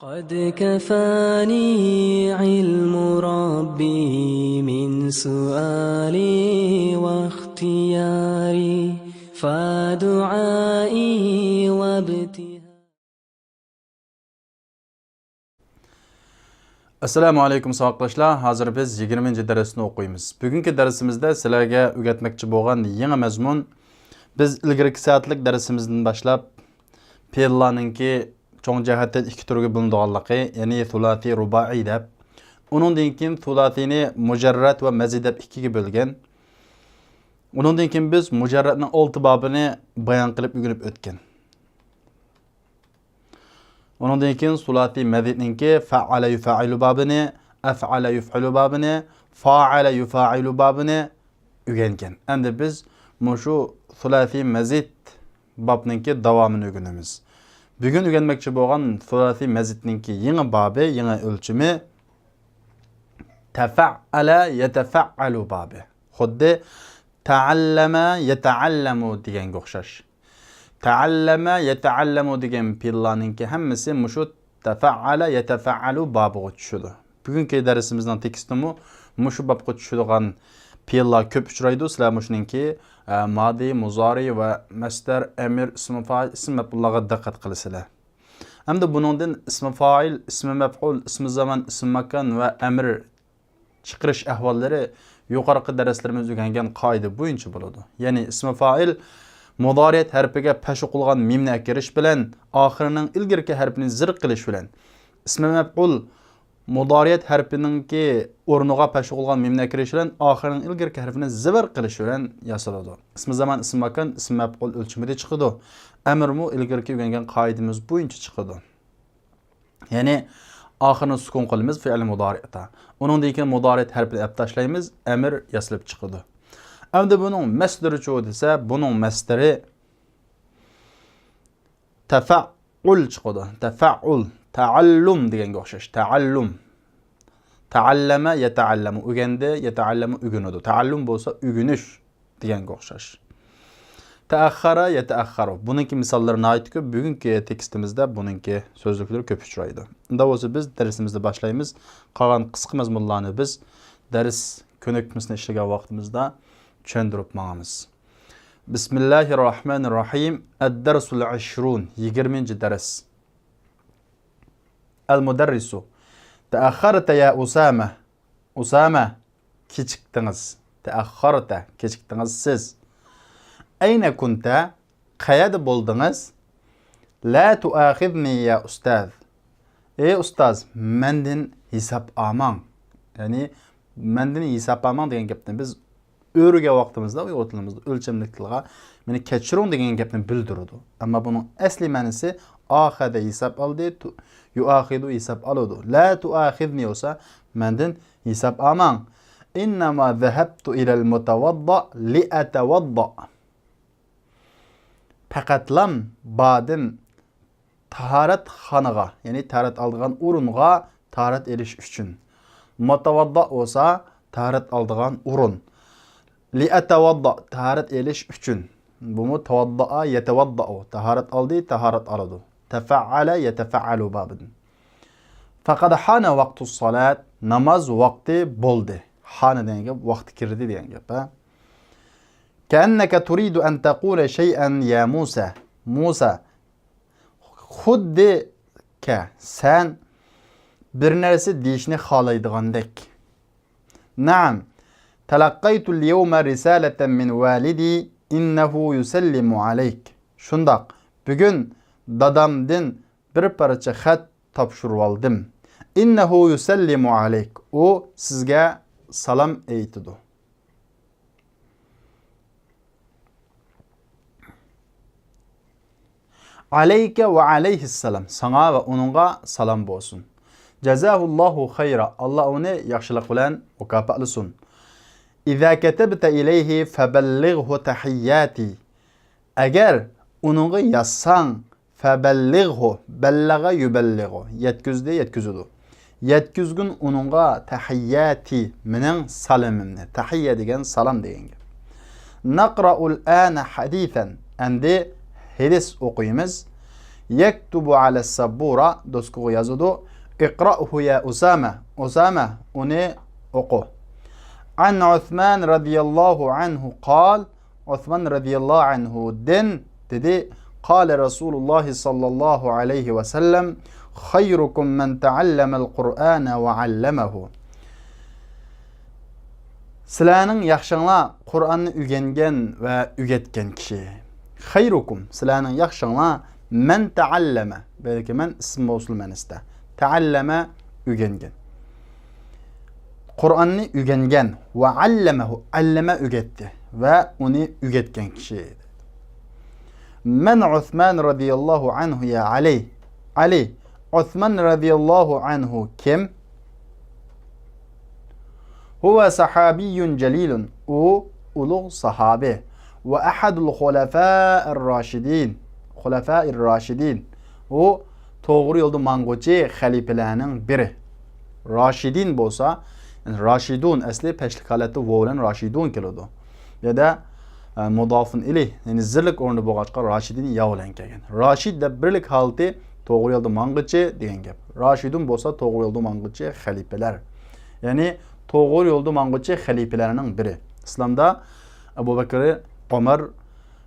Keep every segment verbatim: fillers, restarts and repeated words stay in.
قد كفاني علم ربي من سؤالي واختياري، فدعائي وابتهالي. ئەسسالامۇ ئەلەيكۇم، ساۋاقداشلار. ھازىر بىز يىگىرمىنچى دەرسنى ئوقۇيمىز. بۈگۈنكى دەرسىمىزدە سىلەرگە ئۆگەتمەكچى بولغان يېڭى مەزمۇن، بىز ئىلگىرىكى سائەتلىك دەرسىمىزدىن باشلاپ پېئىللارنىڭكى چوڭ جەھەتتىن ئىككى تۈرگە بۆلۈنىدىغانلىقى، يەنى سۇلاسىي، رۇبائىي دەپ، ئۇنىڭدىن كېيىن سۇلاسىينى مۇجەررەت ۋە مەزىد دەپ ئىككىگە بۆلگەن. ئۇنىڭدىن كېيىن بىز مۇجەررەتنىڭ ئالتە بابىنى بايان قىلىپ ئۆگىنىپ ئۆتكەن. ئۇنىڭدىن كېيىن سۇلاسىي مەزىدنىڭكى فەئەلە يۇفەئىلۇ بابىنى، ئەفئەلە يۇفئىلۇ بابىنى، فائەلە يۇفائىلۇ بابىنى ئۆگەنگەن. ئەمدى بىز مۇشۇ سۇلاسىي مەزىد بابنىڭكى داۋامىنى ئۆگىنىمىز. بۈگۈن ئۆگەنمەكچى بولغان سۇلاسىي مەزىدنىڭكى يېڭى بابى، يېڭى ئۆلچىمى تەفەئەلە يەتەفەئەلۇ بابى. خۇددى تەئەللەمە يەتەئەللەمۇ دېگەنگە ئوخشاش. تەئەللەمە يەتەئەللەمۇ دېگەن پېئىللارنىڭكى ھەممىسى مۇشۇ تەفەئەلە يەتەفەئەلۇ بابىغا چۈشىدۇ. بۈگۈنكى دەرسىمىزنىڭ تېكىستىمۇ مۇشۇ بابقا چۈشىدىغان پېئىللار كۆپ ئۇچرايدۇ. سىلەر مۇشۇنىڭكى، ئە، مادى، مۇزارى ۋە مەستەر، ئەمىر، ئىسمى فائىل، ئىسمى مەپئۇللارغا دىققەت قىلىسىلەر. ئەمدى بۇنىڭدىن ئىسمى فائىل، ئىسمى مەپئۇل، ئىسمى زامان، ئىسمى ماكان ۋە ئەمىر چىقىرىش ئەھۋاللىرى يۇقىرىقى دەرسلىرىمىزدە ئۆگەنگەن قائىدە بويىچە بولىدۇ. يەنى ئىسمى فائىل مۇدارىئەت ھەرپىگە پەش ئوقۇلغان مىمنى ئەكىرىش بىلەن، ئاخىرىنىڭ ئىلگىرىكى ھەرپىنى زېرىك قىلىش بىلەن، ئىسمى مەپئۇل مۇدارىئەت ھەرپىنىڭكى ئورنىغا پەش ئوقۇلغان مىمنى ئەكىرىش بىلەن، ئاخىرىنىڭ ئىلگىرىكى ھەرپىنى زېبەر قىلىش بىلەن ياسىلىدۇ. ئىسمى زامان، ئىسمى ماكان، ئىسمى مەپئۇل ئۆلچىمىدە چىقىدۇ. ئەمىرمۇ ئىلگىرىكى ئۆگەنگەن قائىدىمىز بويىچە چىقىدۇ. يەنى ئاخىرىنى سۈكۈن قىلىمىز فېئىل مۇدارىئتا. ئۇنىڭدىن كېيىن مۇدارىئەت ھەرپىنى ئەپ تاشلايمىز، ئەمىر ياسىلىپ چىقىدۇ. ئەمدى بۇنىڭ مەسدىرىچۇ دېسە، بۇنىڭ مەسدىرى تەفەئۇل چىقىدۇ. تەفەئۇل، تەئەللۇم دېگەنگە ئوخشاش. تەئەللۇم. تەئەللەمە يەتەئەللەمۇ، ئۆگەندى، يەتەئەللەمۇ ئۆگىنىدۇ. تەئەللۇم بولسا ئۆگىنىش دېگەنگە ئوخشاش. تەئەخخەرە يەتەئەخخەرۇ. بۇنىڭكى مىساللىرى ناھايىتى كۆپ. بۈگۈنكى تېكىستىمىزدە بۇنىڭكى سۆزلۈكلىرى كۆپ ئۇچرايدۇ. ئۇنداق بولسا بىز دەرسىمىزنى باشلايمىز. قالغان قىسقا مەزمۇنلارنى بىز دەرس كۆنۈكمىسىنى ئىشلىگەن ۋاقتىمىزدا چۈشەندۈرۈپ ماڭىمىز. بىسمىللاھىر راھمانىر راھىم. ئەددەرسۇل ئەشرۇن. يىگىرمىنچى دەرس. ئەل مۇدەررىسۇ. تەئەخخەرتە يا ئۇسامە. ئۇسامە، كېچىكتىڭىز. تەئەخخەرتە، كېچىكتىڭىز سىز. ئەينە كۇنتە، قەيەردە بولدىڭىز؟ لا تۇئاخىذنى يا ئۇستاز. ئەي ئۇستاز، مەندىن ھېساب ئالماڭ. يەنى، مەندىن ھېساب ئالماڭ دېگەن گەپنى بىز ئۆرۈگەن ۋاقتىمىزدا ئۇيغۇر تىلىمىزدا ئۆلچەملىك تىلغا مېنى كەچۈرۈڭ دېگەن گەپنى بىلدۈرىدۇ. ئەمما بۇنىڭ ئەسلى مەنىسى ئاخەدە ھېساب ئالدى، تۇ-، يۇئاخىدۇ ھېساب ئالىدۇ. لا تۇئاخىذنى بولسا مەندىن ھېساب ئالماڭ. ئىننەما زەھەبتۇ ئىلەل مۇتەۋەددە لىئەتەۋەددە. پەقەتلام باردىم تاھارەتخانىغا، يەنى تاھارەت ئالىدىغان ئورۇنغا تاھارەت ئېلىش ئۈچۈن. مۇتەۋەددە بولسا تاھارەت ئالىدىغان ئورۇن. لىئەتەۋەددە، تاھارەت ئېلىش ئۈچۈن. بۇمۇ تەۋەددەئە يەتەۋەددەئۇ، تاھارەت ئالدى، تاھارەت ئالىدۇ. تەفەئەلە يەتەفەئەلۇ بابىدىن. فەقەد ھانە ۋاقتۇس سالات، ناماز ۋاقتى بولدى. ھانە دېگەن گەپ ۋاقتى كىردى دېگەن گەپ، ھە. كەئەننەكە تۇرىدۇ ئەن تەقۇلە شەيئەن يا مۇسا. مۇسا، خۇددى كە، سەن بىر نەرسە دېيىشنى خالايدىغاندەك. نەئەم، تەلەققەيتۇل يەۋمە رىسالەتەن مىن ۋالىدى ئىننەھۇ يۇسەللىمۇ ئەلەيك. شۇنداق، بۈگۈن دادامدىن بىر پارچە خەت تاپشۇرۇۋالدىم. ئىننەھۇ يۇسەللىمۇ ئەلەيك. ئۇ سىزگە سالام ئېيتىدۇ. ئەلەيكە ۋە ئەلەيھىسسالام، ساڭا ۋە ئۇنىڭغا سالام بولسۇن. جازاھۇللاھۇ خەيرا، ئاللا ئۇنى ياخشىلىق بىلەن مۇكاپاتلىسۇن. ئىزا كەتەبتە ئىلەيھى فەبەللىغھۇ تەھىيياتى، ئەگەر ئۇنىڭغا يازساڭ، فەبەللىغھۇ، بەللەغە يۇبەللىغۇ، يەتكۈزدى، يەتكۈزىدۇ. يەتكۈزگىن ئۇنىڭغا تەھىيياتى، مېنىڭ سالىمىمنى. تەھىييە دېگەن سالام دېگەن گەپ. نەقرەئۇل ئانە ھەدىسەن، ئەمدى ھەدىس ئوقۇيمىز. يكتب على السبورة، دوسكىغا يازىدۇ. اقرأه يا أسامة، ئۇسامە، ئۇنى ئوقۇ. عن عثمان رضي الله عنه قال، ئوسمان رەزىياللاھۇ ئەنھۇدىن دېدى، قال رسول الله صلى الله عليه وسلم، خيركم من تعلم القرآن وعلمه. سىلەرنىڭ ياخشىڭلار قۇرئاننى ئۆگەنگەن ۋە ئۆگەتكەن كىشى. خيركم، سىلەرنىڭ ياخشىڭلار، من تعلم، بەلكى من ئىسم مەۋسۇل مەنىسىدە. تعلم، ئۆگەنگەن. قۇرئاننى ئۆگەنگەن. وعلمه، علم ئۆگەتتى ۋە ئۇنى ئۆگەتكەن كىشى. من عثمان رضي الله عنه يا علي؟ ئەلى، ئوسمان رەزىياللاھۇ ئەنھۇ كىم؟ هو صحابي جليل، ئۇ ئۇلۇغ ساھابى. وأحد الخلفاء الراشدين، خۇلەفائىر راشىدىن، ئۇ توغرا يولدا ماڭغۇچى خەلىپىلەرنىڭ بىرى. راشىدىن بولسا، يەنى راشىدۇن ئەسلى پەشلىك ھالەتتە ۋاۋ بىلەن راشىدۇن كېلىدۇ. يا دا، ئە، مۇدافۇن ئىلەيھ، يەنى زىرلىك ئورنىدا بولغاچقا راشىدىن ياۋ بىلەن كەلگەن. راشىد دەپ بىرلىك ھالىتى توغرا يولدا ماڭغۇچى دېگەن گەپ. راشىدۇن بولسا توغرا يولدا ماڭغۇچى خەلىپىلەر. يەنى توغرا يولدا ماڭغۇچى خەلىپىلەرنىڭ بىرى. ئىسلامدا ئەبۇ بەكرى، ئۆمەر،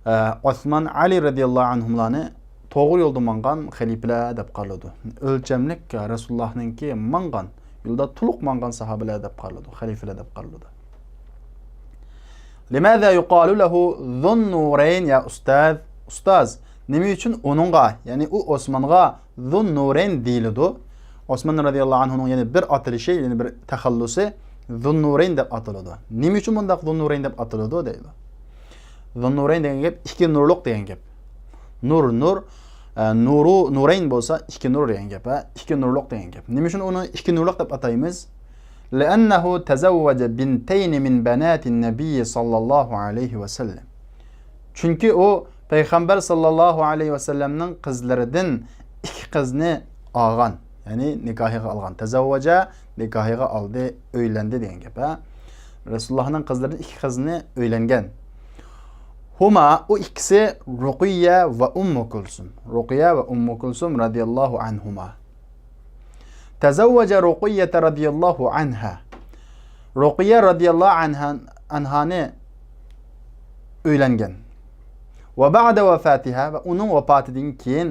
ئە، ئوسمان، ئەلى رەزىياللاھۇ ئەنھۇملارنى توغرا يولدا ماڭغان خەلىپىلەر دەپ قارىلىدۇ. ئۆلچەملىك رەسۇلۇللاھنىڭكى ماڭغان يولدا تولۇق ماڭغان ساھابىلەر دەپ قارىلىدۇ، خەلىپىلەر دەپ قارىلىدۇ. لماذا يقال له ذو النورين يا أستاذ؟ ئۇستاز، نېمە ئۈچۈن ئۇنىڭغا، يەنى ئۇ ئوسمانغا ذو النورين دېيىلىدۇ؟ ئوسمان رەزىياللاھۇ ئەنھۇنىڭ يەنە بىر ئاتىلىشى، يەنە بىر تەخەللۇسى ذو النورين دەپ ئاتىلىدۇ. نېمە ئۈچۈن بۇنداق ذو النورين دەپ ئاتىلىدۇ دەيدۇ. ذو النورين دېگەن گەپ ئىككى نۇرلۇق دېگەن گەپ. نۇر، نۇر، ئە، نۇرۇ، نۇرەين بولسا ئىككى نۇر دېگەن گەپ، ھە؟ ئىككى نۇرلۇق دېگەن گەپ. نېمە ئۈچۈن ئۇنى ئىككى نۇرلۇق دەپ ئاتايمىز؟ لأنه تزوج بنتين من بنات النبي صلى الله عليه وسلم. چۈنكى ئۇ پەيغەمبەر ساللاللاھۇ ئەلەيھى ۋەسەللەمنىڭ قىزلىرىدىن ئىككى قىزنى ئالغان، يەنى نىكاھىغا ئالغان. تزوج، نىكاھىغا ئالدى، ئۆيلەندى دېگەن گەپ، ھە؟ رەسۇلۇللاھنىڭ قىزلىرىدىن ئىككى قىزنى ئۆيلەنگەن. هما، ئۇ ئىككىسى رۇقىيە ۋە ئۇممۇ كۇلسۇم. رۇقىيە ۋە ئۇممۇ كۇلسۇم رەزىياللاھۇ ئەنھۇما. تزوج رقية رضي الله عنها. رۇقىيە رەزىياللاھۇ ئەنھا، ئەنھانى ئۆيلەنگەن. وبعد وفاتها، ۋە ئۇنىڭ ۋاپاتىدىن كېيىن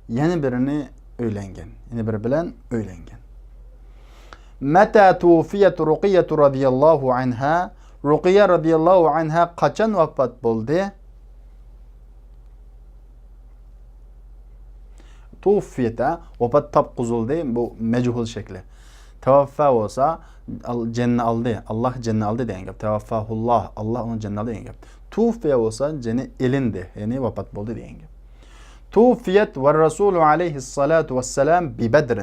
يەنە بىرىنى ئۆيلەنگەن. يەنە بىرى بىلەن ئۆيلەنگەن. متى توفيت رقية رضي الله عنها؟ رۇقىيە رەزىياللاھۇ ئەنھا قاچان ۋاپات بولدى؟ توفيت، ھە، ۋاپات تاپقۇزۇلدى، بۇ مەجھۇل شەكلى. تەۋەففا بولسا، ئال-، جېنىنى ئالدى، ئاللاھ جېنىنى ئالدى دېگەن گەپ. تەۋەففاھۇللاھ، ئاللاھ ئۇنىڭ جېنىنى ئالدى دېگەن گەپ. توفيت بولسا، جېنى ئېلىندى، يەنى ۋاپات بولدى دېگەن گەپ. توفيت والرسول عليه الصلاة والسلام ببدر.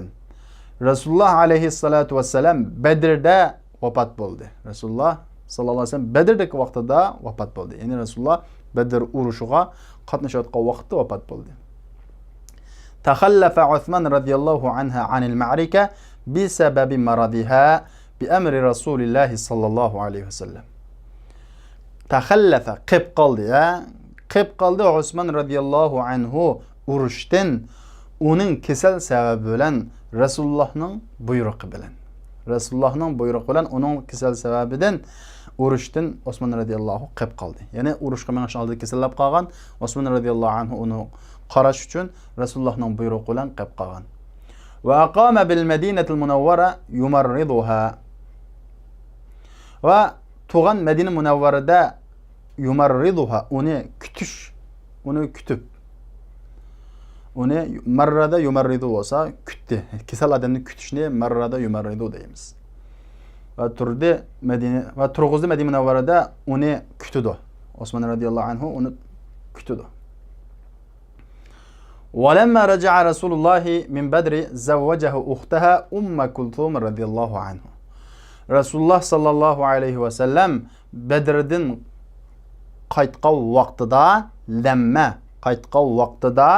رەسۇلۇللاھ ئەلەيھىسسالاتۇ ۋەسسالام بەدرىدە ۋاپات بولدى. رەسۇلۇللاھ ساللاللاھۇ ئەلەيھى ۋەسەللەم بەدردىكى ۋاقتىدا ۋاپات بولدى. يەنى رەسۇلۇللاھ بەدر ئۇرۇشىغا قاتنىشىۋاتقان ۋاقىتتا ۋاپات بولدى. تخلف عثمان رضي الله عنها عن المعركة بسبب مرضها بأمر رسول الله صلى الله عليه وسلم. تخلف، قېلىپ قالدى، ھە؟ قېلىپ قالدى ئوسمان رەزىياللاھۇ ئەنھۇ ئۇرۇشتىن، ئۇنىڭ كېسەل سەۋەبى بىلەن، رەسۇلۇللاھنىڭ بۇيرۇقى بىلەن. رەسۇلۇللاھنىڭ بۇيرۇقى بىلەن ئۇنىڭ كېسەل سەۋەبىدىن ئۇرۇشتىن ئوسمان رەزىياللاھۇ قېلىپ قالدى. يەنى ئۇرۇشقا مېڭىش ئالدىدا كېسەللەپ قالغان ئوسمان رەزىياللاھۇ ئەنھۇ ئۇنى قاراش ئۈچۈن رەسۇلۇللاھنىڭ بۇيرۇقى بىلەن قېلىپ قالغان. وأقام بالمدينة المنورة يمرضها. ۋە تۇرغان مەدىنە مۇنەۋۋەرىدە يمرضها، ئۇنى كۈتۈش، ئۇنى كۈتۈپ. ئۇنى مەررەدە يمرض بولسا، كۈتتى. كېسەل ئادەمنى كۈتۈشنى مەررەدە يمرض دەيمىز. ۋە تۇردى مەدىنە، ۋە تۇرغۇزدى مەدىنە مۇنەۋۋەرىدە ئۇنى كۈتىدۇ. ئوسمان رەزىياللاھۇ ئەنھۇ ئۇنى كۈتىدۇ. ولما رجع رسول الله من بدر زوجه أختها أم كلثوم رضي الله عنه. رەسۇلۇللاھ ساللاللاھۇ ئەلەيھى ۋەسەللەم بەدردىن قايتقان ۋاقتىدا، لەممە، قايتقان ۋاقتىدا،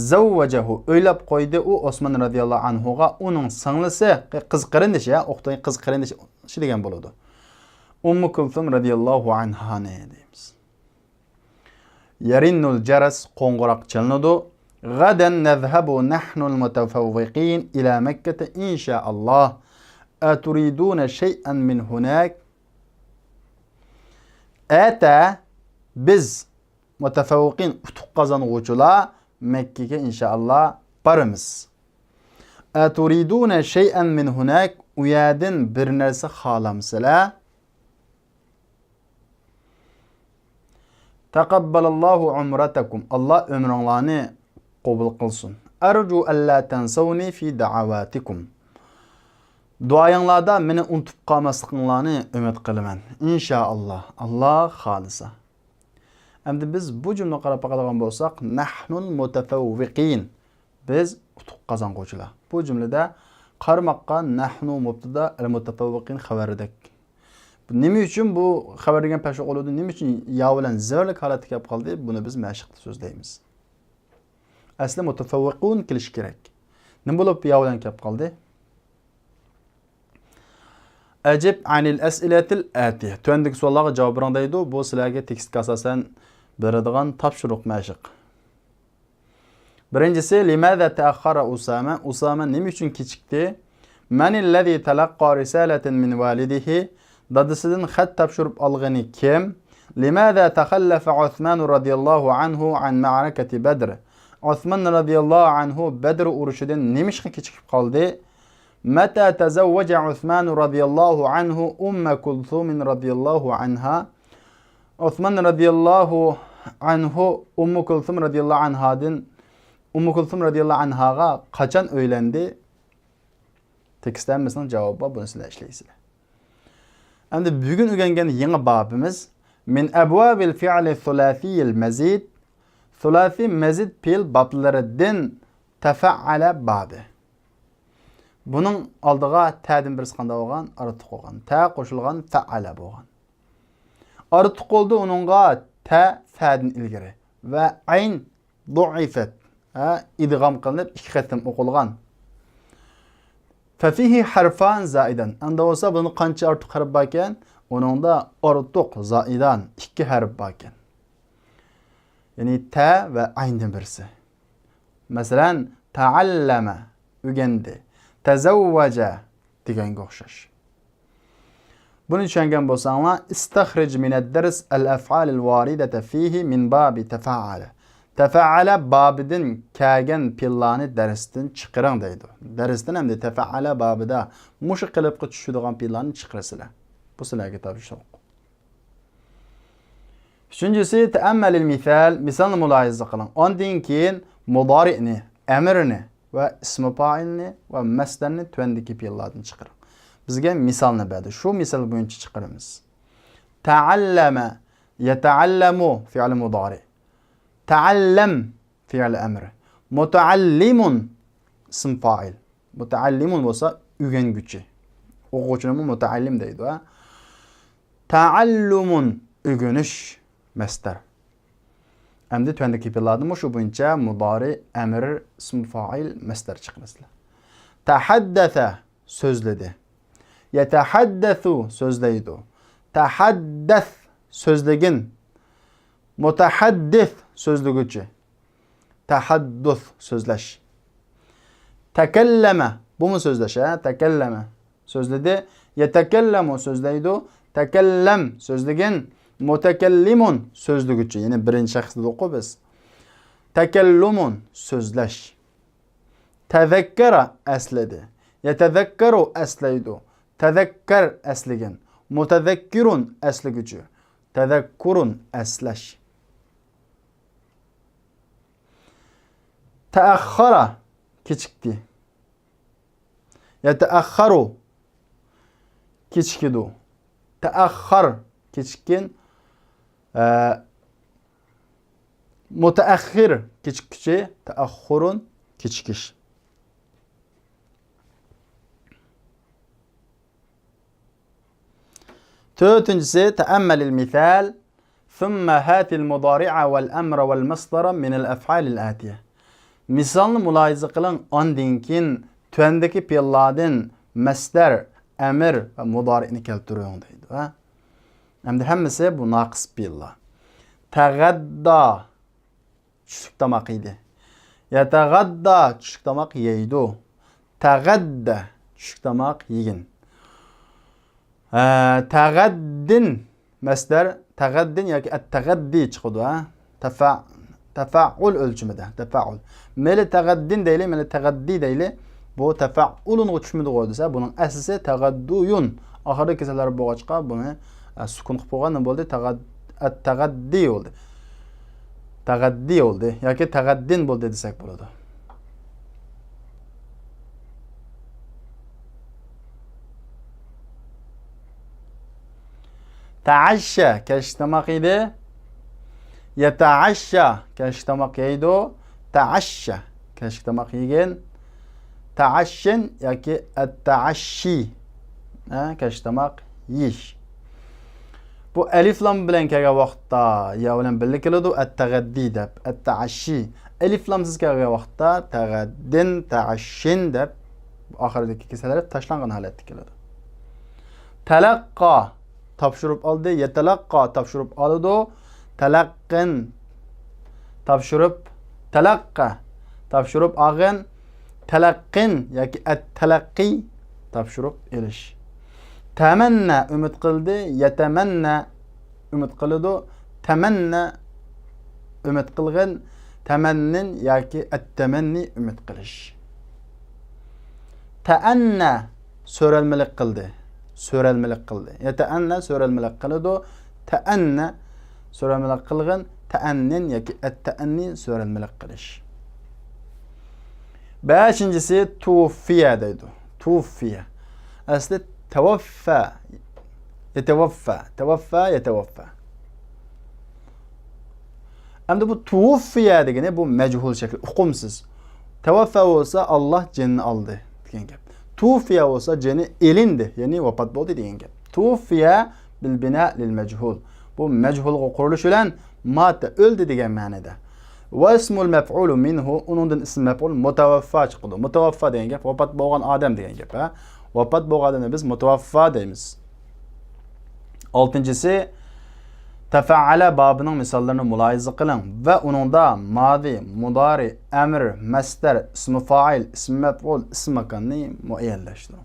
زەۋۋەجەھۇ، ئۆيلەپ قويدى ئۇ ئوسمان رەزىياللاھۇ ئەنھۇغا ئۇنىڭ سىڭلىسى، قىز قېرىندىشى، يا، ئۇختى، قىز قېرىندىشى دېگەن بولىدۇ. ئۇممۇ كۇلسۇم رەزىياللاھۇ ئەنھانى دەيمىز. يەرىننۇل جەرەس، قوڭغۇراق چېلىنىدۇ. غدا نذهب نحن المتفوقين إلى مكة إن شاء الله. أتريدون شيئا من هناك؟ ئەتە بىز مۇتەفەۋۋىقىن، ئۇتۇق قازانغۇچىلار، مەككىگە ئىنشائاللا بارىمىز. أتريدون شيئا من هناك؟ ئۇ يەردىن بىر نەرسە خالامسىلەر؟ تقبل الله عمرتكم. ئاللا ئۆمرۈڭلارنى قوبۇل قىلسۇن. أرجو ألا تنسوني في دعواتكم. دۇئايىڭلاردا مېنى ئۇنتۇپ قالماسلىقىڭلارنى ئۈمىد قىلىمەن. ئىنشائاللا، ئاللا خالىسا. ئەمدى بىز بۇ جۈملىگە قاراپ باقىدىغان بولساق، نەھنۇل مۇتەفەۋۋىقىن، بىز ئۇتۇق قازانغۇچىلار. بۇ جۈملىدە قارىماققا نەھنۇ مۇبتىدا، ئەل مۇتەفەۋۋىقىن خەۋەردەك. نېمە ئۈچۈن بۇ خەۋەر دېگەن پەشۇ قولىدا نېمە ئۈچۈن يا بىلەن زىرلىك ھالەتتە كەپ قالدى؟ بۇنى بىز مەشىقتە سۆزلەيمىز. ئەسلى مۇتەفەۋۋىقۇن كېلىشى كېرەك. نېمە بولۇپ يا بىلەن كەپ قالدى؟ أجب عن الأسئلة الآتية. تۆۋەندىكى سوئاللارغا جاۋاب بېرىڭ دەيدۇ. بۇ سىلەرگە تېكىستكە ئاساسەن بېرىدىغان تاپشۇرۇق مەشىق. بىرىنچىسى، لماذا تأخر أسامة؟ ئۇسامە نېمە ئۈچۈن كېچىكتى؟ من الذي تلقى رسالة من والده؟ دادىسىدىن خەت تاپشۇرۇپ ئالغىنى كىم؟ لماذا تخلف عثمان رضي الله عنه عن معركة بدر؟ ئوسمان رەزىياللاھۇ ئەنھۇ بەدر ئۇرۇشىدىن نېمىشقا كېچىكىپ قالدى؟ متى تزوج عثمان رضي الله عنه أم كلثوم رضي الله عنها؟ ئوسمان رەزىياللاھۇ ئەنھۇ ئۇممۇ كۇلسۇم رەزىياللاھۇ ئەنھادىن، ئۇممۇ كۇلسۇم رەزىياللاھۇ ئەنھاغا قاچان ئۆيلەندى؟ تېكىستتە ھەممىسىنىڭ جاۋابى بار، بۇنى سىلەر ئىشلەيسىلەر. ئەمدى بۈگۈن ئۆگەنگەن يېڭى بابىمىز من أبواب الفعل الثلاثي المزيد، سۇلاسىي مەزىد پېئىل بابلىرىدىن تەفەئەلە بابى. بۇنىڭ ئالدىغا تەدىن بىرسى قانداق بولغان؟ ئارتۇق بولغان. تە قوشۇلغان، فەئەلە بولغان. ئارتۇق بولدى ئۇنىڭغا تە فەدىن ئىلگىرى ۋە ئەين ضعفت، ھە، ئىدغام قىلىنىپ ئىككى قېتىم ئوقۇلغان. ففيه حرفان زائدان. ئەمدى بولسا بۇنىڭدا قانچە ئارتۇق ھەرپ باركەن؟ ئۇنىڭدا ئارتۇق زائىدان ئىككى ھەرپ باركەن. يەنى تە ۋە ئەيندىن بىرسى. مەسىلەن، تەئەللەمە، ئۆگەندى. تەزەۋۋەجە دېگەنگە ئوخشاش. بۇنى چۈشەنگەن بولساڭلار، استخرج من الدرس الأفعال الواردة فيه من باب تفعل. تەفەئەلە بابىدىن كەلگەن پېئىللارنى دەرستىن چىقىرىڭ دەيدۇ. دەرستىن ئەمدى تەفەئەلە بابىدا مۇشۇ قېلىپقا چۈشىدىغان پېئىللارنى چىقىرىسىلەر. بۇ سىلەرگە تاپشۇرۇق. ئۈچىنچىسى، تەئەممەلىل مىسال، مىسالنى مۇلاھىزە قىلىڭ. ئاندىن كېيىن مۇدارىئنى، ئەمرنى ۋە ئىسمى پائىلنى ۋە مەسدەرنى تۆۋەندىكى پېئىللاردىن چىقىرىڭ. بىزگە مىسالنى بەردى. شۇ مىسال بويىچە چىقىرىمىز. تەئەللەمە، يەتەئەللەمۇ، فېئىل مۇدارىئ. تەئەللەم، فېئىل ئەمر. مۇتەئەللىمۇن، ئىسىم فائىل. مۇتەئەللىمۇن بولسا ئۆگەنگۈچى. ئوقۇغۇچىنىمۇ مۇتەئەللىم دەيدۇ، ھە. تەئەللۇمۇن، ئۆگىنىش، مەسدەر. ئەمدى تۆۋەندىكى پېئىللاردىن مۇشۇ بويىچە مۇدارىئ، ئەمر، ئىسمى فائىل، مەسدەر چىقىرىسىلەر. تەھەددەسە، سۆزلىدى. يەتەھەددەسۇ، سۆزلەيدۇ. تەھەددەس، سۆزلىگىن. مۇتەھەددىس، سۆزلىگۈچى. تەھەددۇس، سۆزلەش. تەكەللەمە، بۇمۇ سۆزلەش، ھە؟ تەكەللەمە، سۆزلىدى. يەتەكەللەمۇ، سۆزلەيدۇ. تەكەللەم، سۆزلىگىن. مۇتەكەللىمۇن، سۆزلىگۈچى. يەنى بىرىنچى شەخس دېدۇققۇ بىز. تەكەللۇمۇن، سۆزلەش. تەزەككەرە، ئەسلىدى. يەتەزەككەرۇ، ئەسلەيدۇ. تەزەككەر، ئەسلىگىن. مۇتەزەككىرۇن، ئەسلىگۈچى. تەزەككۇرۇن، ئەسلەش. تەئەخخەرە، كېچىكتى. يەتەئەخخەرۇ، كېچىكىدۇ. تەئەخخەر، كېچىككىن. ئە، مۇتەئەخخىر، كېچىككۈچى. تەئەخخۇرۇن، كېچىكىش. تۆتىنچىسى، تەئەممەلىل مىسال، ثم هات المضارع والأمر والمصدر من الأفعال الآتية. مىسالنى مۇلاھىزە قىلىڭ، ئاندىن كېيىن تۆۋەندىكى پېئىللاردىن مەسدەر، ئەمىر ۋە مۇدارىئنى كەلتۈرۈڭ دەيدۇ، ھە. ئەمدى ھەممىسى بۇ ناقىس پېئىللار. تەغەددا، چۈشلۈك تاماق يېدى. يتغدى، چۈشلۈك تاماق يەيدۇ. تغدى، چۈشلۈك تاماق يېگىن. ھە، تغدين، مەسدەر، تغدين ياكى التغدي چىقىدۇ، ھە. تەفە-، تەفەئۇل ئۆلچىمىدە، تەفەئۇل. مەيلى تغدين دەيلى، مەيلى تغدي دەيلى. بۇ تەفەئۇلۇنغا چۈشمىدىغۇ دېسە، بۇنىڭ ئەسلىسى تغديون. ئاخىرىدا كېسەللەر بولغاچقا، بۇنى، ئە، سۈكۈن قىلىپ قويغان، نېمە بولدى؟ تغد-، التغدي بولدى. تغدي بولدى ياكى تغدين بولدى دېسەك بولىدۇ. تعشى، كەچلىك تاماق يېدى. يتعشى، كەچلىك تاماق يەيدۇ. تعشى، كەچلىك تاماق يېگىن. تعشين ياكى التعشي، ھە، كەچلىك تاماق يېيىش. بۇ ئەلىف لام بىلەن كەلگەن ۋاقىتتا يا بىلەن بىللە كېلىدۇ، التغدي دەپ، التعشي. ئەلىف لامسىز كەلگەن ۋاقىتتا تغدين، تعشين دەپ ئاخىرىدىكى كېسەل ھەرپ تاشلانغان ھالەتتە كېلىدۇ. تلقى، تاپشۇرۇپ ئالدى، يتلقى، تاپشۇرۇپ ئالىدۇ. تلقين، تاپشۇرۇپ، تلقى، تاپشۇرۇپ ئالغىن. تلقين ياكى التلقي، تاپشۇرۇپ ئېلىش. تمنى، ئۈمىد قىلدى، يتمنى، ئۈمىد قىلىدۇ. تمنى، ئۈمىد قىلغىن. تمنين ياكى التمني، ئۈمىد قىلىش. تأنى، سۆرەلمىلىك قىلدى. سۆرەلمىلىك قىلدى. يتأنى، سۆرەلمىلىك قىلىدۇ. تأنى، سۆرەلمىلىك قىلغىن. تأنين ياكى التأني، سۆرەلمىلىك قىلىش. بەشىنچىسى توفي دەيدۇ. توفي. ئەسلى توفى، يتوفى، توفى، يتوفى. ئەمدى بۇ توفي دېگىنى بۇ مەجھۇل شەكىل، ئۇقۇمسىز. توفى بولسا ئاللاھ جېنىنى ئالدى دېگەن گەپ. توفي بولسا جېنى ئېلىندى، يەنى ۋاپات بولدى دېگەن گەپ. توفي بالبناء للمجهول. بۇ مەجھۇلغا قۇرۇلۇش بىلەن مات، ئۆلدى دېگەن مەنىدە. واسم المفعول منه، ئۇنىڭدىن ئىسم مەپئۇل مۇتەۋەففا چىقىدۇ. مۇتەۋەففا دېگەن گەپ ۋاپات بولغان ئادەم دېگەن گەپ، ھە. ۋاپات بولغان ئادەمنى بىز مۇتەۋەففا دەيمىز. ئالتىنچىسى، تەفەئەلە بابىنىڭ مىساللىرىنى مۇلاھىزە قىلىڭ ۋە ئۇنىڭدا مادى، مۇدارى، ئەمر، مەسدەر، ئىسمى فائىل، ئىسمى مەپئۇل، ئىسمى ماكاننى مۇئەييەنلەشتۈرۈڭ.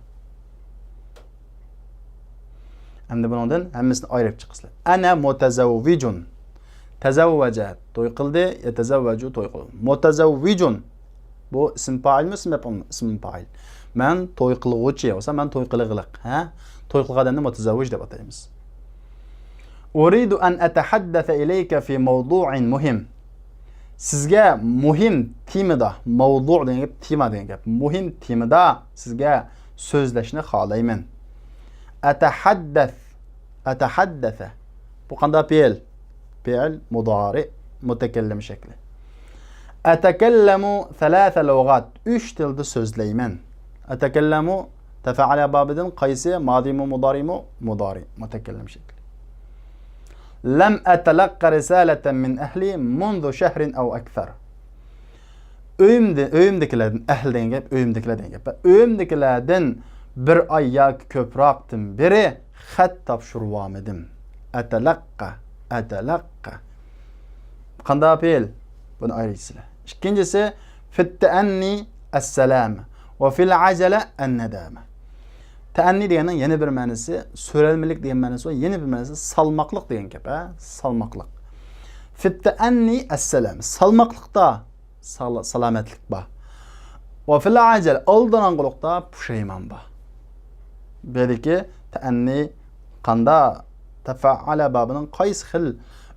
ئەمدى بۇنىڭدىن ھەممىسىنى ئايرىپ چىقىسىلەر. ئەنە مۇتەزەۋۋىجۇن. تەزەۋۋەجە، توي قىلدى، يەتەزەۋۋەجۇ، توي قىلىدۇ. مۇتەزەۋۋىجۇن. بۇ ئىسىم پائىلمۇ، ئىسىم مەپئۇلمۇ؟ ئىسىم پائىل. مەن توي قىلغۇچى بولسا، مەن توي قىلغىلىق. ھە؟ توي قىلغان ئادەمنى مۇتەزەۋۋىج دەپ ئاتايمىز. ئۇرىدۇ ئەن ئەتەھەددەسە ئىلەيكە فى مەۋزۇئىن مۇھىم. سىزگە مۇھىم تېمىدا، مەۋزۇ دېگەن گەپ، تېما دېگەن گەپ. مۇھىم تېمىدا سىزگە سۆزلەشنى خالايمەن. ئەتەھەددەس، ئەتەھەددەسە. بۇ قانداق پېئىل؟ پېئىل مۇدارى، مۇتەكەللىم شەكلى. ئەتەكەللەمۇ سەلاسە لۇغات، ئۈچ تىلدا سۆزلەيمەن. ئەتەكەللەمۇ تەفەئەلە بابىدىن قايسى؟ مادىمۇ، مۇدارىمۇ؟ مۇدارى، مۇتەكەللىم شەكلى. لەم ئەتەلەققە رىسالەتەن مىن ئەھلى مۇنزۇ شەھرىن ئەۋ ئەكسەر. ئۆيۈمدە-، ئۆيۈمدىكىلەردىن، ئەھل دېگەن گەپ، ئۆيۈمدىكىلەر دېگەن گەپ. ئۆيۈمدىكىلەردىن بىر ئاي ياكى كۆپرەكتىن بېرى خەت تاپشۇرۇۋالمىدىم. ئەتەلەققە، ئەتەلەققە. قانداق پېئىل؟ بۇنى ئايرىيسىلەر. ئىككىنچىسى، فىتتەئەننى ئەسسەلامە ۋە فىل ئەجەلە ئەننەدامە. تەئەننى دېگەننىڭ يەنە بىر مەنىسى، سۆرەلمىلىك دېگەن مەنىسى بار، يەنە بىر مەنىسى سالماقلىق دېگەن گەپ، ھە؟ سالماقلىق. فىتتەئەننى ئەسسەلامە، سالماقلىقتا سالا-، سالامەتلىك بار. ۋە فىل ئەجەل، ئالدىراڭغۇلۇقتا پۇشايمان بار. بۇ يەردىكى تەئەننى قاندا، تەفەئەلە بابىنىڭ قايسى خىل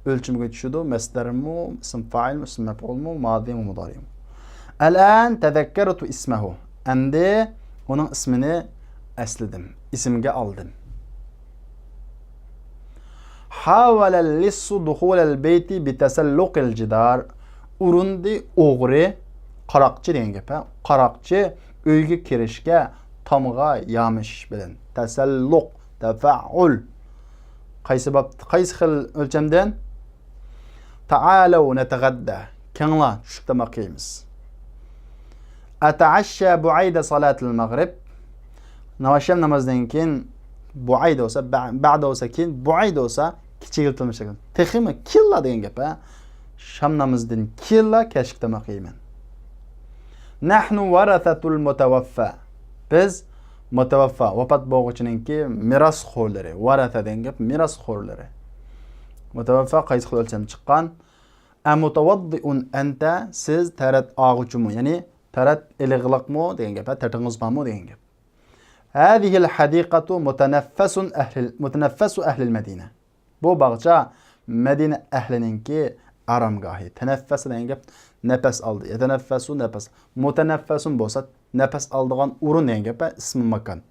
ئۆلچىمىگە چۈشىدۇ؟ مەسدەرمۇ، ئىسىم فائىلمۇ، ئىسىم مەپئۇلمۇ، مادىمۇ، مۇدارىمۇ؟ ئەلئان تەزەككەرتۇ ئىسمەھۇ. ئەمدى ئۇنىڭ ئىسمىنى ئەسلىدىم، ئېسىمگە ئالدىم. حاول اللص دخول البيت بتسلق الجدار. ئۇرۇندى ئوغرى، قاراقچى دېگەن گەپ، ھە؟ قاراقچى ئۆيگە كىرىشكە تامغا يامىشىش بىلەن. تەسەللۇق، تەفەئۇل. قايسى باب، قايسى خىل ئۆلچەمدىن؟ تعالوا نتغدى. كەڭلا چۈشلۈك تاماق يەيمىز. أتعشى بعد صلاة المغرب. ناۋاز شام نامازىدىن كېيىن، بعد بولسا، بە-، بعد بولسا كېيىن، بعد بولسا كىچىكلىتىلمىش شەكىل. تېخىمۇ كېيىنلا دېگەن گەپ، ھە. شام نامىزىدىن كېيىنلا كەچلىك تاماق يەيمەن. نحن ورثة المتوفى. بىز مۇتەۋەففا، ۋاپات بولغۇچىنىڭكى مىراسخورلىرى. ۋەرەسە دېگەن گەپ مىراسخورلىرى. مۇتەۋەففا قايسى خىل ئۆلچەم چىققان؟ أمتوضئ أنت، سىز تەرەت ئالغۇچىمۇ، يەنى تەرەت ئېلىغلىقمۇ دېگەن گەپ، ھە، تەرىتىڭىز بارمۇ دېگەن گەپ. هذه الحديقة متنفس أهل، متنفس أهل المدينة. بۇ باغچە مەدىنە ئەھلىنىڭكى ئارامگاھى. تەنەففەس دېگەن گەپ نەپەس ئالدى. يەتەنەففەسۇ نەپەس. مۇتەنەففەسۇن بولسا نەپەس ئالىدىغان ئورۇن دېگەن گەپ، ئىسمى ماكان.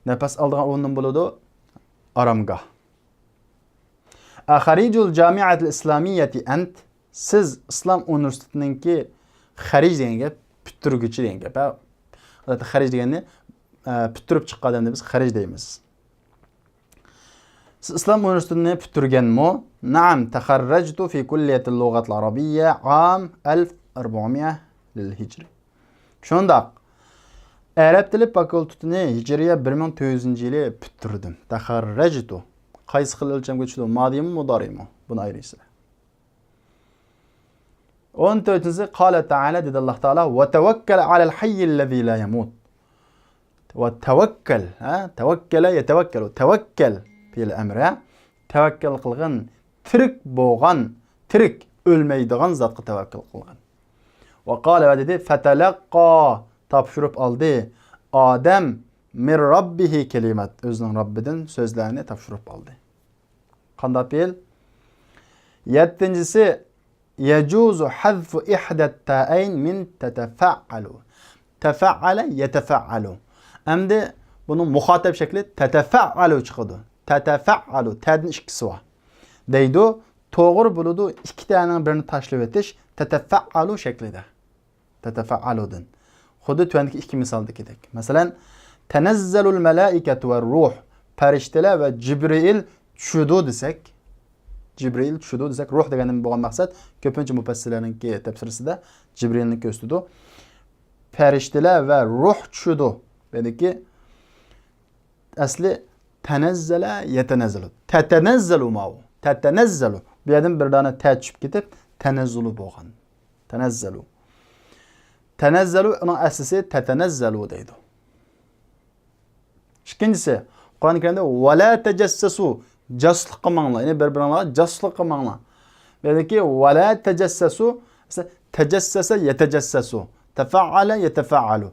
نەپەس ئالىدىغان ئورۇندىن بولىدۇ ئارامگاھ. أخريج الجامعة الإسلامية أنت؟ سىز ئىسلام ئۇنىۋېرسىتېتىنىڭكى خەرىج دېگەن گەپ، پۈتتۈرگۈچى دېگەن گەپ. ھە، خەرىج دېگەننى، ئە، پۈتتۈرۈپ چىققان ئادەمنى بىز خەرىج دەيمىز. سىز ئىسلام ئۇنىۋېرسىتېتىنى پۈتتۈرگەنمۇ؟ نعم، تخرجت في كلية اللغة العربية عام ألف وأربعمية للهجري. شۇنداق. ئەرەب تىلى فاكۇلتېتىنى ھىجرىيە بىر مىڭ تۆت يۈزىنچى يىلى پۈتتۈردۈم. تخرجت. قايسى خىل ئۆلچەمگە چۈشىدۇ؟ مادىمۇ، مۇدارىمۇ؟ بۇنى ئايرىيسىلەر. ئون تۆتىنچىسى، قال تعالى، دېدى ئاللاھ تائالا، وتوكل على الحي الذي لا يموت. ۋە تەۋەككەل، ھە؟ تەۋەككەلە يەتەۋەككەلۇ. تەۋەككەل پېئىل ئەمرى، ھە؟ تەۋەككەل قىلغىن، تىرىك بولغان، تىرىك، ئۆلمەيدىغان زاتقا تەۋەككەل قىلغىن. ۋە قالە ۋە دېدى، فتلقى، تاپشۇرۇپ ئالدى. ئادەم، من ربه كلمات، ئۆزىنىڭ رەببىدىن سۆزلەرنى تاپشۇرۇپ ئالدى. قانداق پېئىل؟ يەتتىنچىسى، يجوز حذف إحدى التائين من تتفعل. تفعل يتفعل. ئەمدى بۇنىڭ مۇخاتەپ شەكلى تەتەفەئەلۇ چىقىدۇ. تەتەفەئەلۇ، تەدىن ئىككىسى بار. دەيدۇ، توغرا بولىدۇ، ئىككى تەنىڭ بىرىنى تاشلىۋېتىش، تەتەفەئەلۇ شەكلىدە. تەتەفەئەلۇدىن. خۇددى تۆۋەندىكى ئىككى مىسالدىكىدەك. مەسىلەن، تەنەززەلۇل مەلائىكەتۇ ۋە روھ، پەرىشتىلەر ۋە جىبرىئىل چۈشىدۇ دېسەك، جىبرىئىل چۈشىدۇ دېسەك، روھ دېگەندىن بولغان مەقسەت كۆپىنچە مۇپەسسىرلەرنىڭكى تەپسىرىسىدە جىبرىئىلنى كۆرسىتىدۇ. پەرىشتىلەر ۋە روھ چۈشىدۇ. بۇ يەردىكى ئەسلى تەنەززەلە يەتەنەززەلۇ. تەتەنەززەلۇ ماۋۇ. تەتەنەززەلۇ. بۇ يەردىن بىر دانە تە چۈشۈپ كېتىپ، تەنەززۇلۇ بولغان. تەنەززەلۇ. تەنەززەلۇ، ئۇنىڭ ئەسلىسى تەتەنەززەلۇ دەيدۇ. ئىككىنچىسى، قۇرئان كەرىمدە ۋەلا تەجەسسەسۇ، جاسۇسلۇق قىلماڭلار. يەنى بىر-بىرىڭلارغا جاسۇسلۇق قىلماڭلار. بۇ يەردىكى ۋەلا تەجەسسەسۇ، ئەسلى تەجەسسەسە يەتەجەسسەسۇ، تەفەئەلە يەتەفەئەلۇ،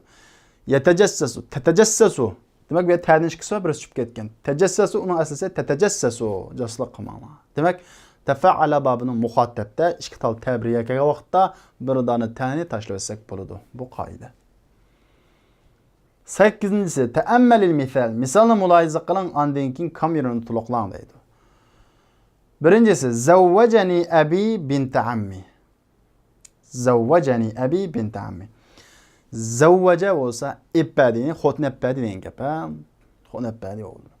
يەتەجەسسەسۇ، تەتەجەسسەسۇ. دېمەك، بۇ يەردە تەدىن ئىككىسى بار، بىرسى چۈشۈپ كەتكەن. تەجەسسەسۇ، ئۇنىڭ ئەسلىسى تەتەجەسسەسۇ، جاسۇسلۇق قىلماڭلار. دېمەك، تەفەئەلە بابىنىڭ مۇخاتەپتە ئىككى تال تە بىر يەرگە كەلگەن ۋاقىتتا بىر دانە تەنى تاشلىۋەتسەك بولىدۇ. بۇ قائىدە. سەككىزىنچىسى، تەئەممەلىل مىسال. مىسالنى مۇلاھىزە قىلىڭ، ئاندىن كېيىن كام يېرىنى تولۇقلاڭ دەيدۇ. بىرىنچىسى، زەۋۋەجەنى ئەبى بىنتە ئەممى. زەۋۋەجەنى ئەبى بىنتە ئەممى. زەۋۋەجە بولسا ئېلىپ بەردى، يەنى خوتۇن ئېلىپ بەردى دېگەن گەپ، ھە؟ خوتۇن ئېلىپ بەردى ئوغلىنى.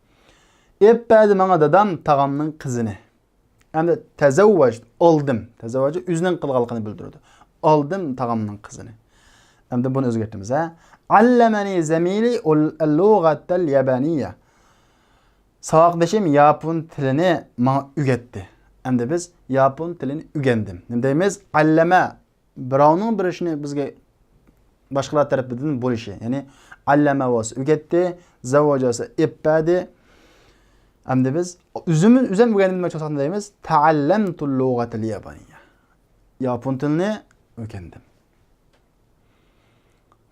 ئېلىپ بەردى ماڭا دادام تاغامنىڭ قىزىنى. ئەمدى تەزەۋۋەج، ئالدىم. تەزەۋۋەجە ئۆزىنىڭ قىلغانلىقىنى بىلدۈرىدۇ. ئالدىم تاغامنىڭ قىزىنى. ئەمدى بۇنى ئۆزگەرتىمىز، ھە. ئەللەمەنى زەمىلى ئەل-، ئەللۇغەتەل يابانىيە. ساۋاقدىشىم ياپون تىلىنى ماڭا ئۆگەتتى. ئەمدى بىز ياپون تىلىنى ئۆگەندىم. نېمە دەيمىز؟ ئەللەمە. بىراۋنىڭ بىر ئىشنى بىزگە باشقىلار تەرىپىدىن بولۇشى. يەنى ئەللەمە بولسا ئۆگەتتى، زەۋۋەجە بولسا ئېلىپ بەردى. ئەمدى بىز ئۆزىمىز، ئۆزۈم ئۆگەندىم دېمەكچى بولساق نېمە دەيمىز؟ تەئەللەمتۇل لۇغەتەل يابانىيە. ياپون تىلىنى ئۆگەندىم.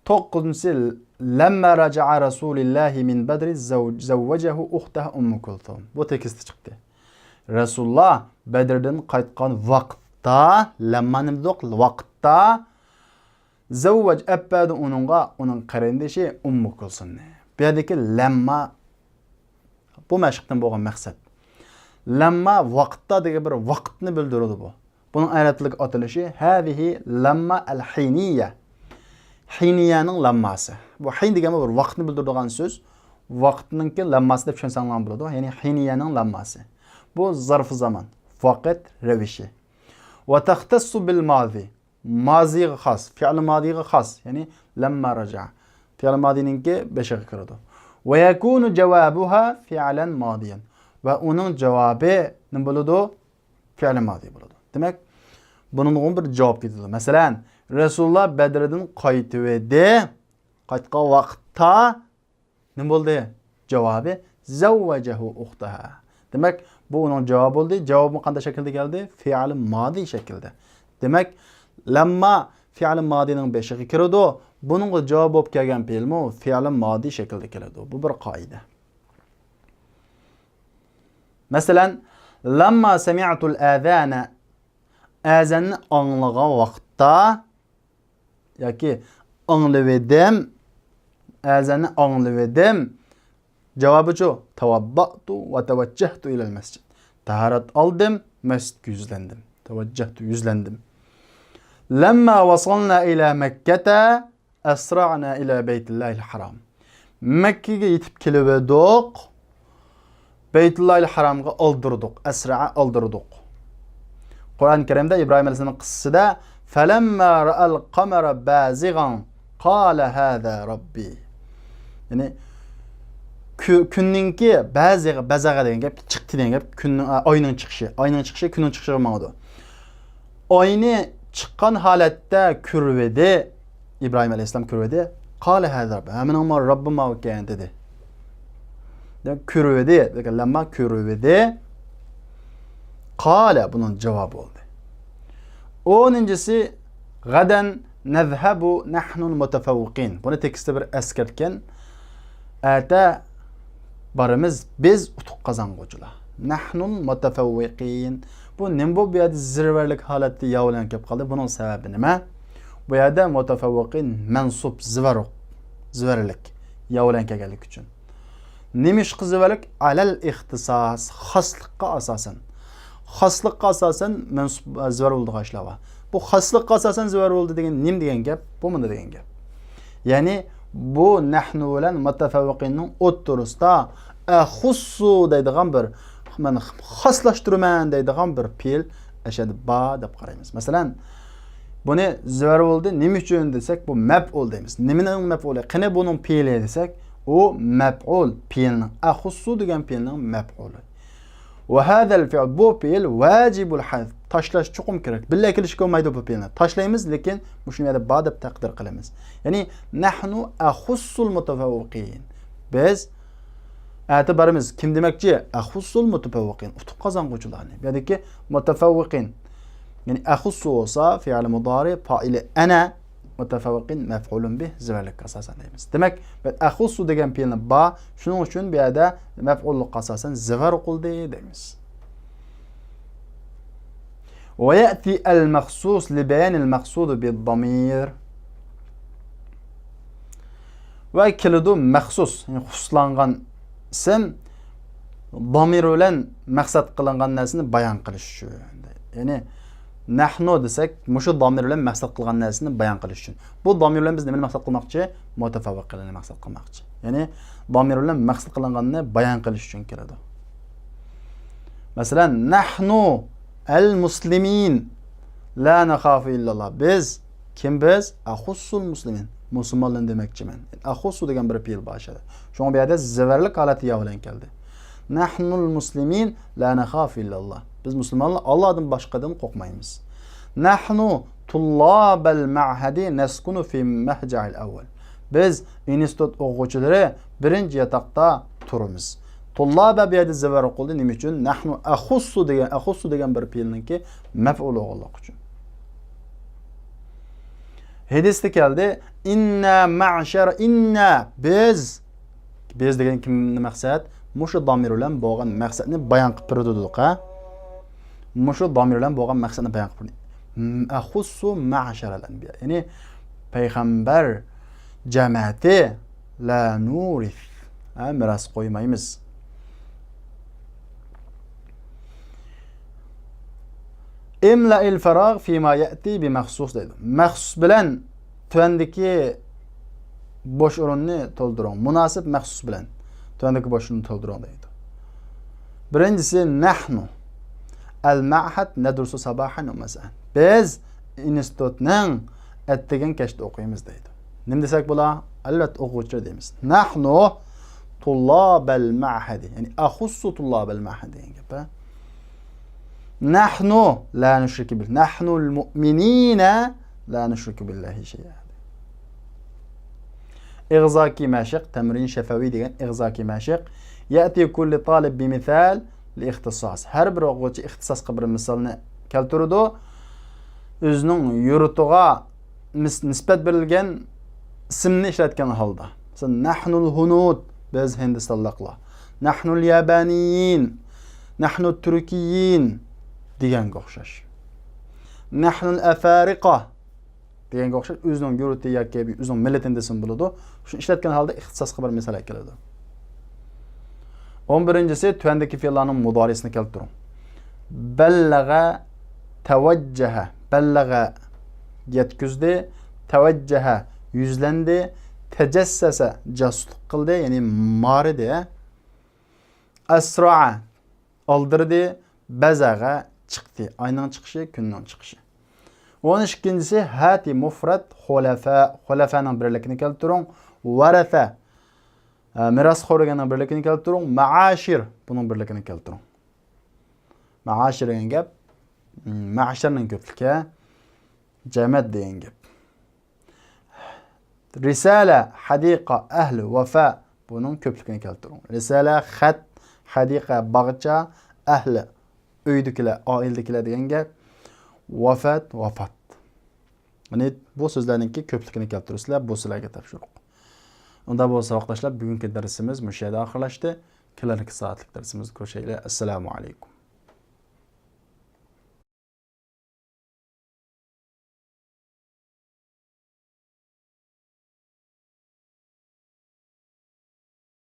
توققۇزىنچىسى، لەمما راجەئە رەسۇلىللاھى مىن بەدرى زەۋ-، زەۋۋەجەھۇ ئۇختەھۇ ئۇممۇ كۇلسۇم. بۇ تېكىستى چىقتى. رەسۇلۇللا بەدردىن قايتقان ۋاقىتتا، لەمما نېمە دېدۇق؟ ۋاقىتتا زەۋۋەج ئەپەردى ئۇنىڭغا ئۇنىڭ قېرىندىشى ئۇممۇ كۇلسۇمنى. بۇ يەردىكى لەمما، بۇ مەشىقتىن بولغان مەقسەت. لەمما ۋاقىتتا دېگەن بىر ۋاقىتنى بىلدۈرىدۇ بۇ. بۇنىڭ ئەرەب تىلىدىكى ئاتىلىشى ھەزىھى لەمما ئەل ھىنىيە. ھىنىيەنىڭ لەمماسى. بۇ ھىن دېگەن بىر ۋاقىتنى بىلدۈرىدىغان سۆز. ۋاقىتنىڭكى لەمماسى دەپ چۈشەنسەڭلار بولىدۇ. يەنى ھىنىيەنىڭ لەمماسى. بۇ زەرفۇ زامان، ۋاقىت رەۋىشى. ۋە تەختەسسۇ بىل مازى. مازىغا خاس، فېئىل مادىغا خاس، يەنى لەمما راجەئە. فېئىل مادىنىڭكى بېشىغا كىرىدۇ. ۋە يەكۇنۇ جاۋابۇھا فېئىلەن مادىيەن. ۋە ئۇنىڭ جاۋابى نېمە بولىدۇ؟ فېئىل مادى بولىدۇ. دېمەك، بۇنىڭغا بىر جاۋاب كېتىدۇ. مەسىلەن، رەسۇلۇللا بەدردىن قايتىۋىدى. قايتقان ۋاقىتتا نېمە بولدى؟ جاۋابى زەۋۋەجەھۇ ئۇختەھا. دېمەك، بۇ ئۇنىڭ جاۋابى بولدى. جاۋابمۇ قانداق شەكىلدە كەلدى؟ فېئىل مادى شەكىلدە. دېمەك، لەمما فېئىل مادىنىڭ بېشىغا كىرىدۇ. بۇنىڭغا جاۋاب بولۇپ كەلگەن پېئىلمۇ فېئىل مادى شەكلىدە كېلىدۇ. بۇ بىر قائىدە. مەسىلەن، لەمما سەمىئتۇل ئەزانە، ئەزاننى ئاڭلىغان ۋاقىتتا ياكى ئاڭلىۋىدىم، ئەزاننى ئاڭلىۋىدىم. جاۋابىچۇ؟ تەۋەددەئتۇ ۋە تەۋەججەھتۇ ئىلەل مەسجىد. تاھارەت ئالدىم، مەسچىتكە يۈزلەندىم. تەۋەججەھتۇ، يۈزلەندىم. لەمما ۋەسەلنا ئىلە مەككەتە ئەسرەئنا ئىلە بەيتىللاھىل ھارام. مەككىگە يېتىپ كېلىۋىدۇق. بەيتۇللاھىل ھارامغا ئالدۇردۇق. ئەسرەئە، ئالدۇردۇق. قۇرئان كەرىمدە ئىبراھىم ئەلەيھىسسالامنىڭ قىسسىسىدە، فەلەمما رەئەل قەمەرە بازىغەن قالە ھازا رەببى. يەنى، كۈ-، كۈننىڭكى بازىغى، بازاغا دېگەن گەپ، چىقتى دېگەن گەپ، كۈننىڭ، ئا، ئاينىڭ چىقىشى، ئاينىڭ چىقىشى، كۈننىڭ چىقىشىغا ماڭىدۇ. ئاينى چىققان ھالەتتە كۆرۈۋىدى، ئىبراھىم ئەلەيھىسسالام كۆرۈۋىدى. قالە ھازا رەببى، ھە، مېنىڭ رەببىم ماۋۇكەن، دېدى. دېمەك، كۆرۈۋىدى، لەمما كۆرۈۋىدى. قالە، بۇنىڭ جاۋابى بولدى. ئونىنچىسى، غەدەن نەزھەبۇ نەھنۇل مۇتەفەۋۋىقىن. بۇنى تېكىستتە بىر ئەسكەرتكەن. ئەتە بارىمىز بىز ئۇتۇق قازانغۇچىلار. نەھنۇل مۇتەفەۋۋىقىن. بۇ نېمە بۇ، بۇ يەردە زىرۋەرلىك ھالەتتە يا بىلەن كېلىپ قالدى؟ بۇنىڭ سەۋەبى نېمە؟ بۇ يەردە مۇتەفەۋۋىقىن مەنسۇب، زىۋەر، زىۋەرلىك، يا بىلەن كەلگەنلىكى ئۈچۈن. نېمىشقا زىۋەرلىك؟ ئەلەل ئىختىساس، خاسلىققا ئاساسەن. خاسلىققا ئاساسەن مەنسۇب، زىۋەر بولىدىغان ئىشلار بار. بۇ خاسلىققا ئاساسەن زىۋەر بولدى دېگەن نېمە دېگەن گەپ؟ بۇ مۇنداق دېگەن گەپ. يەنى بۇ نەھنۇ بىلەن مۇتەفەۋۋىقىننىڭ ئوتتۇرىسىدا ئەخۇسسۇ دەيدىغان بىر، مەن خاسلاشتۇرىمەن دەيدىغان بىر پېئىل ئەشەدە بار دەپ قارايمىز. مەسىلەن، بۇنى زىۋەر بولدى، نېمە ئۈچۈن دېسەك، بۇ مەپئۇل دەيمىز. نېمىنىڭ مەپئۇلى؟ قېنى بۇنىڭ پېئىلى دېسەك، ئۇ مەپئۇل پېئىلنىڭ، ئەخۇسسۇ دېگەن پېئىلنىڭ مەپئۇلى. ۋە ھازەل فىئل، بۇ پېئىل ۋاجىبۇل ھەزف، تاشلاش چوقۇم كېرەك. بىللە كېلىشكە بولمايدۇ بۇ پېئىلنى. تاشلايمىز، لېكىن مۇشۇ يەردە بار دەپ تەقدىر قىلىمىز. يەنى، نەھنۇ ئەخۇسسۇل مۇتەفەۋۋىقىن. بىز ئەتە بارىمىز. كىم دېمەكچى؟ ئەخۇسسۇل مۇتەفەۋۋىقىن، ئۇتۇق قازانغۇچىلارنى. بۇ يەردىكى مۇتەفەۋۋىقىن، يەنى ئەخۇسسۇ بولسا، فېئىل مۇدارى، پائىلى ئەنە، مۇتەفەۋۋىقىن مەفئۇلۇن بىھ، زىۋەرلىككە ئاساسەن دەيمىز. دېمەك، بىز ئەخۇسسۇ دېگەن پېئىلنى بار، شۇنىڭ ئۈچۈن بۇ يەردە مەپئۇللۇققا ئاساسەن زىۋەر قىلدى دەيمىز. ۋە يەتى ئەل مەخسۇس لىبەيانىل مەخسۇدى بىد دامىر. ۋە كېلىدۇ مەخسۇس، يەنى خۇسۇسلانغان ئىسىم، دامىر بىلەن مەقسەت قىلىنغان نەرسىنى بايان قىلىش ئۈچۈن. يەنى، نەھنۇ دېسەك، مۇشۇ دامىر بىلەن مەقسەت قىلغان نەرسىنى بايان قىلىش ئۈچۈن. بۇ دامىر بىلەن بىز نېمىنى مەقسەت قىلماقچى؟ مۇتەفەۋۋىقىننى مەقسەت قىلماقچى. يەنى، دامىر بىلەن مەقسەت قىلىنغاننى بايان قىلىش ئۈچۈن كېلىدۇ. مەسىلەن، نەھنۇ ئەل مۇسلىمىن لا نەخافۇ ئىللاللا. بىز كىم بىز؟ ئەخۇسسۇل مۇسلىمىن. مۇسۇلمانلارنى دېمەكچىمەن. ئەخۇسسۇ دېگەن بىر پېئىل بار ئىدى. شۇڭا بۇ يەردە زىۋەرلىك ھالەتتە يا بىلەن كەلدى. نەھنۇل مۇسلىمىن لا نەخافۇ ئىللاللا. بىز مۇسۇلمانلار ئاللادىن باشقىدىن قورقمايمىز. نەھنۇ تۇللابەل مەھەدى نەسكۇنۇ فى مەھجەئىل ئەۋۋەل. بىز ئىنستىتۇت ئوقۇغۇچىلىرى بىرىنچى ياتاقتا تۇرىمىز. تۇللابە بۇ يەردە زىۋەر قىلدى. نېمە ئۈچۈن؟ نەھنۇ ئەخۇسسۇ دېگەن، ئەخۇسسۇ دېگەن بىر پېئىلنىڭكى مەپئۇلى بولغانلىقى ئۈچۈن. ھەدىستە كەلدى. ئىننا مەشەر، ئىننا، بىز. بىز دېگەن كىمنى مەقسەت؟ مۇشۇ دامىر بىلەن بولغان مەقسەتنى بايان قىلىپ بېرىدۇ دېدۇق، ھە؟ مۇشۇ دامىر بىلەن بولغان مەقسەتنى بايان قىلىپ بېرىدۇ. ئەخۇسسۇ مەشەرەل ئەنبىيا. يەنى پەيغەمبەر جەمەتى لا نۇرىس. ھە، مىراس قويمايمىز. ئىملائىل فاراغ فىما يەتى بىمەخسۇس دەيدۇ. مەخسۇس بىلەن تۆۋەندىكى بوش ئورۇننى تولدۇرۇڭ. مۇناسىپ مەخسۇس بىلەن تۆۋەندىكى بوش ئورۇننى تولدۇرۇڭ دەيدۇ. بىرىنچىسى، نەھنۇ ئەل مەھەد نەدرۇسۇ ساباھەن ۋە مەسەئەن. بىز ئىنستىتۇتنىڭ ئەتىگەن كەچتە ئوقۇيمىز دەيدۇ. نېمە دېسەك بولا؟ ئەلۋەتتە، ئوقۇغۇچى دەيمىز. نەھنۇ تۇللابەل مەھەدى. يەنى، ئەخۇسسۇ تۇللابەل مەھەد دېگەن گەپ، ھە؟ نەھنۇ لا نۇشرىكۇ بىل. نەھنۇل مۇئمىنىنە لا نشرك بالله شيئا. ئىغزاكى مەشىق، تەمرىن شەفەۋى دېگەن ئىغزاكى مەشىق. يأتي كل طالب بمثال لاختصاص. ھەر بىر ئوقۇغۇچى ئىختىساسقا بىر مىسالنى كەلتۈرىدۇ. ئۆزىنىڭ يۇرتىغا مىس-، نىسبەت بېرىلگەن ئىسىمنى ئىشلەتكەن ھالدا. مەسىلەن، نەھنۇل ھۇنۇد، بىز ھىندىستانلىقلار. نەھنۇل يابانىيىن، نەھنۇت تۈركىيىن دېگەنگە ئوخشاش. نەھنۇل ئەفارىقە دېگەنگە ئوخشاش، ئۆزىنىڭ يۇرتى ياكى ئۆزىنىڭ مىللىتىنى دېسىمۇ بولىدۇ. شۇنى ئىشلەتكەن ھالدا ئىختىساسقا بىر مىسال ئەكېلىدۇ. ئون بىرىنچىسى، تۆۋەندىكى فېئىللارنىڭ مۇدارىسىنى كەلتۈرۈڭ. بەللەغە، تەۋەججەھە. بەللەغە، يەتكۈزدى. تەۋەججەھە، يۈزلەندى. تەجەسسەسە، جاسۇسلۇق قىلدى، يەنى مارىدى. ئەسرەئە، ئالدىردى. بەزەغە، چىقتى. ئاينىڭ چىقىشى، كۈننىڭ چىقىشى. ئون ئىككىنچىسى، ھاتى مۇفرەت خۇلەفە. خۇلەفەنىڭ بىرلىكىنى كەلتۈرۈڭ. ۋەرەسە، ئە، مىراسخور دېگەننىڭ بىرلىكىنى كەلتۈرۈڭ. مەئاشىر، بۇنىڭ بىرلىكىنى كەلتۈرۈڭ. مەئاشىر دېگەن گەپ، م، مەشەرنىڭ كۆپلۈكى، جەمەت دېگەن گەپ. رىسالە، ھەدىقە، ئەھل، ۋەفا، بۇنىڭ كۆپلۈكىنى كەلتۈرۈڭ. رىسالە، خەت، ھەدىقە، باغچە، ئەھل، ئۆيدىكىلەر، ئائىلىدىكىلەر دېگەن گەپ. ۋەفەت، ۋاپات. يەنى بۇ سۆزلەرنىڭكى كۆپلۈكىنى كەلتۈرسىلەر، بۇ سىلەرگە تاپشۇرۇق. ئۇنداق بولسا، ساۋاقداشلار، بۈگۈنكى دەرسىمىز مۇشۇ يەردە ئاخىرلاشتى. كېلەركى سائەتلىك دەرسىمىزدە كۆرۈشەيلى. ئەسسالامۇ ئەلەيكۇم.